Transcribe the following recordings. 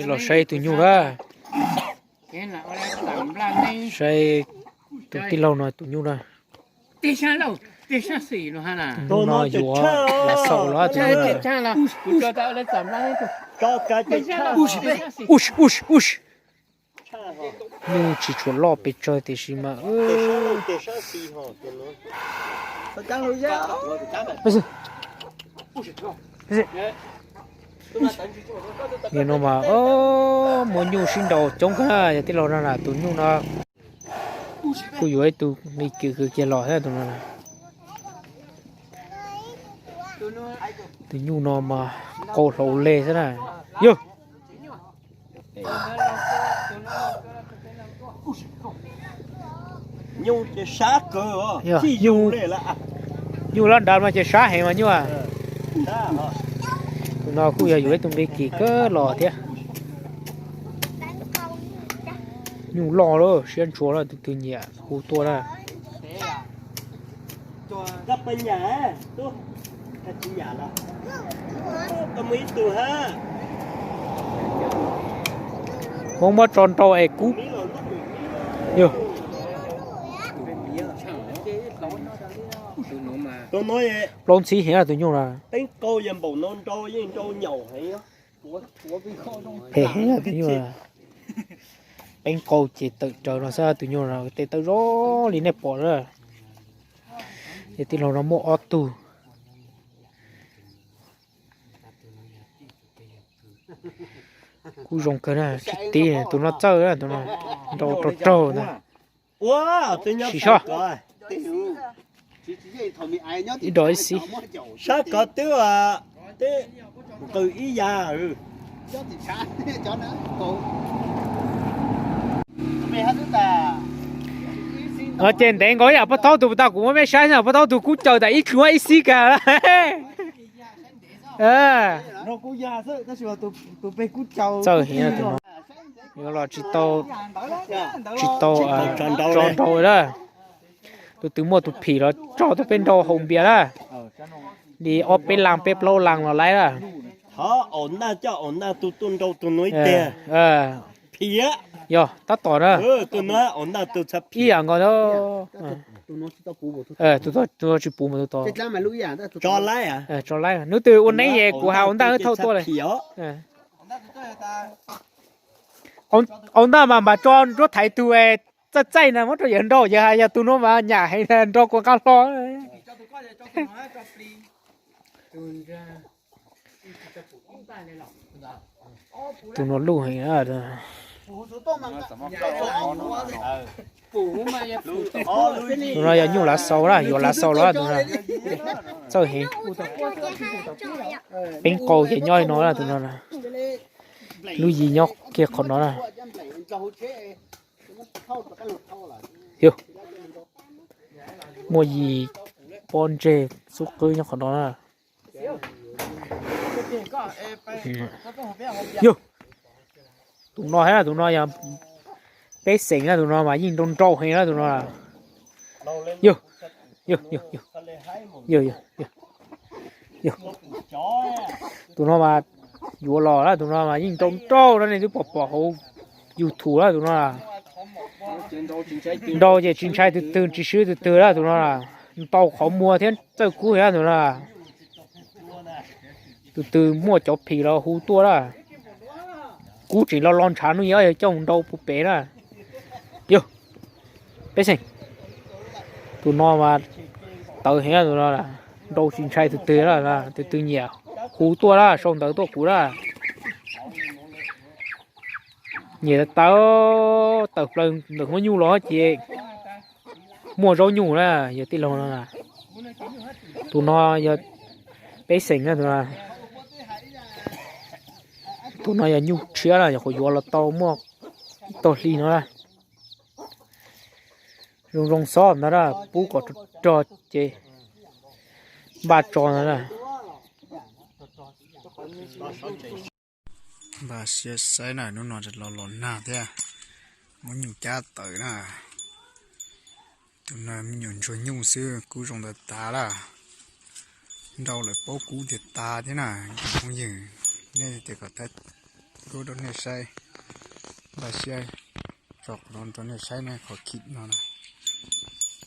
Los saib tus nyuj na. Saib tus tij laug no tus nyuj na. Tus no yuav lav xaus los tus no. Nyuj tsis tshua loj pes tsawg tiam sis mas nim no mas muaj nyuj sib nraus coob kawg na, yog tij laug no na tus nyuj no kuj yuav ib tug nqi kev kwv kiag los thiab tus no. Tus nyuj no mas qau hlau le xwb na. Yog nyuj ces sab kawg, nyuj loj nrad mas ces sab heev mas nyuj. Tus no kuj yog yuav ib tug nqi kim kawg los thiab. Nyuj loj lawm siab ntshua lawm, tus twg nyiam hu tuaj na. Muab muab tso nrau es kub. Yog plaub ntxhib heev tus nyuj na. Phem heev tus nyuj. Peeb qau ces tawm raws no xwb, tus nyuj no tes taw zoo li nej pom na. Ces tij laug no muaj ob tug. Kuj zoo kawg na, tsis tib tus no txawj na, tus no nrau raug raug ntag. Sim soj. Ib dos ib xib. Sab kov twb qws ib yam. Ces ntev nkaus ib yam pob taub tus tau kuv muab mej saib xwb, pob taub tus kub caws tas ib txhua ib xib kag. Txawj heev tus no. Yuav los tsis tau, tsis tau tso nrau lawm. Tus twg muaj tus phim los tso tuaj peb nrau haus npias lawm. Li ob peb las peb plaub las los laib lawm. Thov au naj coj au naj tus tuaj nrau tus no ib teg. Phim. Yog tab tom na. Tus no au naj tus txhab phim. Ib yam nkaus. Tus no tsis puv mas tus tod. Tso laib. Hnub twg ua neeb es kuv hais au ntaj wb thauj tuaj li. Au ntaj mas npam tso nruab thaiv tug txaij txaij na muab rau yawg nrau, yawg hais yog tus no mas nyam heev nrau kuv nqa hlo. Tus no luj heev. Tus no yog nyuj lav xaus na, yuav lav xaus los tus no. Txawj heev. Peeb qau ces nyob li no na tus no. Lub yim nyob kiag qhov no na. Yog, muaj yim pob ntseg xub qwb nyob qhov no na. Yog, tus no thiab tus no yog peb xeem na, tus no mas yeej nrau nrau heev na tus no. Yog, yog, yog, yog, yog, tus no mas yuav los na, tus no mas yeej nrau nrau na, nej twb pom pom hauv YouTube na tus no. Nrau ces tsis ntshai tus twg tsis swb tus twg na tus no, ntau qhov muag thiab txawj kub thiab tus no. Tus twg muaj cov phim los hu tuaj na. Kub tseem lo lo ntshav no, yog coj mus nrau puag pem na. Yog, peb xeem, tus no mas tawv heev tus no, nrau tsis ntshai tus twg na, tus twg nyiam hu tuaj na, sau ntawv tuaj kuv na. Nyiam tawv, tawm plaws ntawm huab nyuj los ces muaj zaub nyuj na, yog tij laug no. Tus no yog peb xeem na tus no. Tus no yog nyuj tshiab na, yog qhuav yuav los tau muaj ib tog hli no na. Zoo zoo xob ntag na, pub kom rog rog ces npaj tso ntag na. Npaj siab saib na, hnub no los los nag thiab, muab nyuj cab tawm na. Tus no me nyuam ntsuag nyuj xwb, kub zoo tas tas lawm. Nrau lawm paub kub tiag tas thiab na, phooj ywg, nej tias kom thaij Kuv rau nej saib, npaj siab tso qhov no rau nej saib na, qhov khib no na.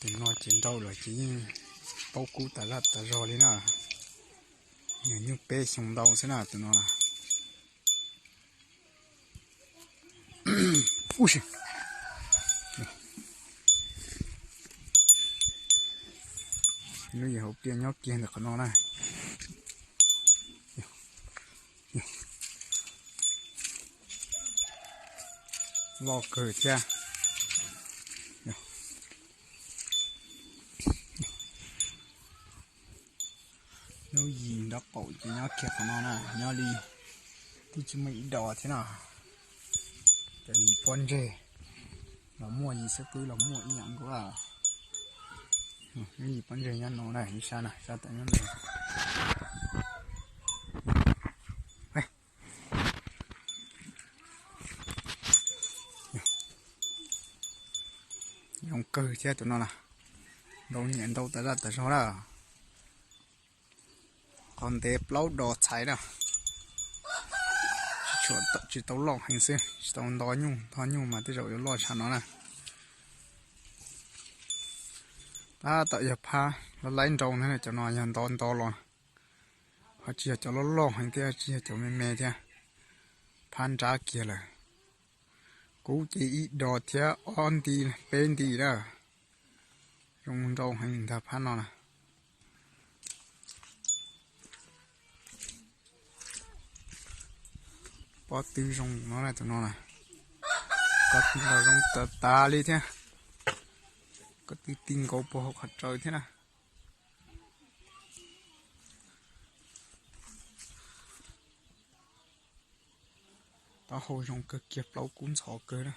Tus no ces nrau lawm ces yeej paub kub tas zaj tas zog li na. Nyuag nyuj peb xyoo ntau xwb na tus no na. Ub si, lub yim hauv pliaj nyob kiag ntawm qhov no na. Loj kawg thiab. Lub yim nraub qaum ces nyob kiag qhov no na, nyob li twb tsis muaj ib dos thiab no. Cov yim pob ntseg los muaj, yim xub qwb los muaj ib yam nkaus. Lub yim pob ntseg nyob no na, ib sab na, sab tom nyob no. Zoo kawg thiab tus no na, ntau nyiam ntau tas zaj tas zog na. Qhov ntev plaub dos txhais na. Tsis tau loj heev xwb, tsis tau nto nyuj, nto nyuj mas tej zaum yuav loj tshaj no na. Tab tom yog phab laib nrau na, cov no yog nto nto los, ho tsis yog cov loj loj heev thiab, tsis yog cov me me thiab, phab nrab kiag lawm. Kub ces ib dos thiab ob nti peb nti na. Zoo nrau heev ntag phab no na. Pob tw zoo no na, tus no na. Pob tw los zoo tas tas li thiab. Pob tw ti nkaus puag hauv qhov tsaws thiab na. Taub hau zoo kawg kiag, plaub kub ntxhov kawg na.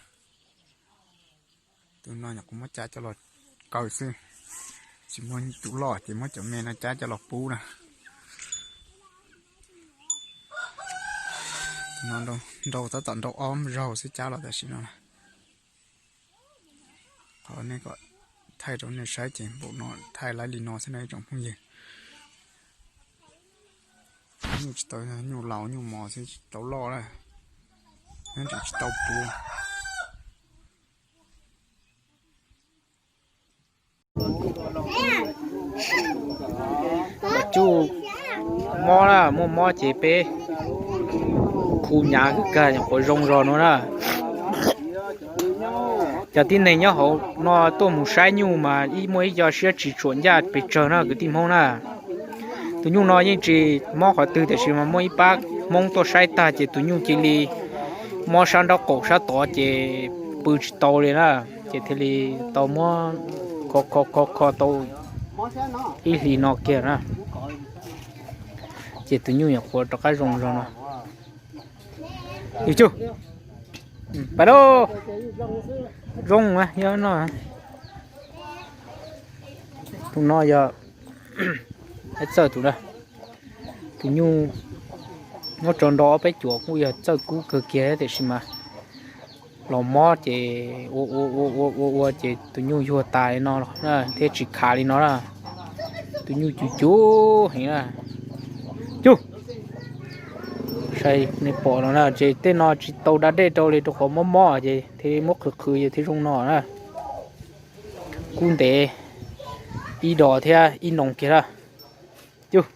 Tus no nyuam qhuav muab cab coj los kaw xwb, tsis muaj tus loj ces muab cov me no cab coj los pub na. Tus no nrau tab tom nrau ob zaug xwb cab los tam sim no na. Qhov nej kom thaij rau nej saib ces npaum no, thaij laib li no xwb na ib tsoom phooj ywg. Nyuj tsis tau, nyuj laus nyuj mos xwb, tsis tau loj na, nyob tseem tsis tau puv. Tsuj mob na, muaj mob ces peb khu nyav kawg, nyuam qhuav zoo zog no na. Cov tib neeg nyob hauv no tuaj mus saib nyuj mas ib muaj ib co siab tsis tshua ncaj pes tsawg na kwv tij Hmoob na. Tus nyuj no yeej tsis mob qhov twg tiam sis mas muaj ib pab Hmoob tuaj saib tag ces tus nyuj cia li mob sab nraub qaum sab tod ces pw tsis tau li na, ces thiaj li tau muab kho kho kho kho tau ib hlis no kiag na, ces tus nyuj nyuam qhuav rov qab zoo zog no. Yus cug, pas lauj, zoo na yog no. Tus no yog txawj tus na, tus nyuj muab tso nrau ob peb cuam kuj yog txawj kub kawg kiag tiam sis mas los mob ces ua ua ua ua ua ces tus nyuj yuag tas li no thiab tsis khav li no na. Tus nyuj cuv cuv heev na. Cug, saib nej pom no na, ces tej no tsis tau da dej rau li rau qhov mob mob ces thiaj muab qhwv qhwv ces thiaj zoo no na. Kub ntev ib dos thiab ib noo kiag na. Cug,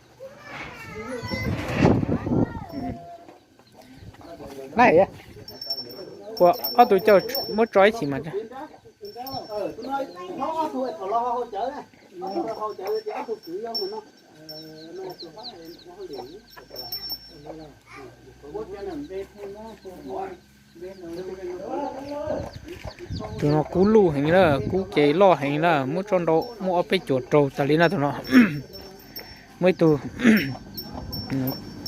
ua ob tug coj muab tso ib chim mas. Tus no kub luj heev na, kub ces loj heev na, muab tso nrau muaj ob peb cuam raug tas li na tus no. Muaj ib tug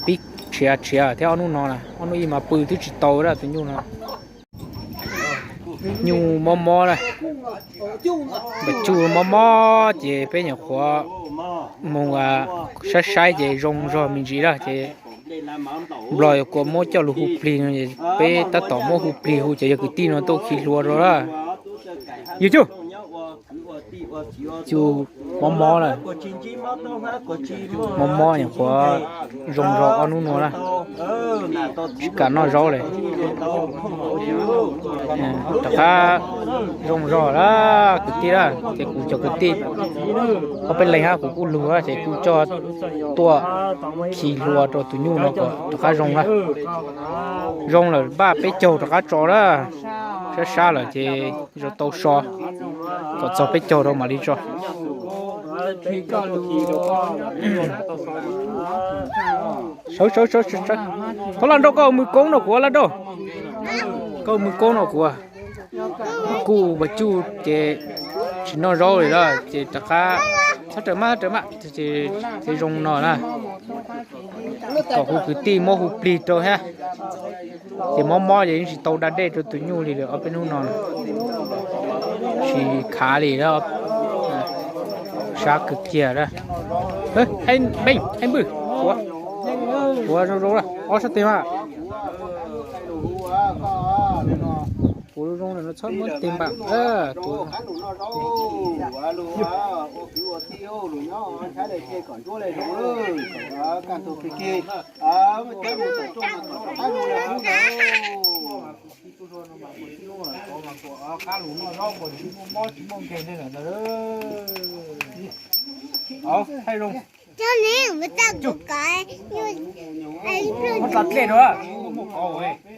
pib tshiav tshiav thiab ob hnub no na, ob hnub ib mas pw twb tsis tau na tus nyuj no. Nyuj mob mob na, npam tsuj mob mob ces peb nyuam qhuav mus saib saib ces zoo zog me ntsis na ces nplog yuav kuas muab coj lug hu plig no, peb tab tom muab hu plig hu ces yog kwv tij no tuaj khi hlua rau na. Yus cug, Cug mob mob lawm, mob mob nyuam qhuav zoo zog ob hnub no na, tsis kam noj zaub li. Rov qab zoo zog lawm kwv tij na, ces kuv cov kwv tij ob peb leeg hab kuv kuj lug ces kuj coj tuaj khi hlua rau tus nyuj no kom rov qab zoo na. Zoo lawm npaj peb caug rov qab tso na, sab sab lawm ces zoo tau so kom txog peb caug rau mam li tso. Sawv sawv sawv sawv. Thov Laj Nrauj, koj ua mws koob no kuv, Laj Nrauj, koj ua mws koob no kuv. Kuj vas cuj ces tsis noj zaub li lawm ces rov qab, txhob raws maj raws maj, ces zoo no na, kom hu kwv tij muab hu plig rau thiab. Ces mob mob ces yeej tsis tau da dej rau tus nyuj li lawm ob peb hnub no, tsis khav li, sab kawg kiag. Npej, npwj, ua zoo zoo, ob sab tes mas, ua zoo zoo, txhob muab tes npam. Muab dlej rau, muab dlej rau.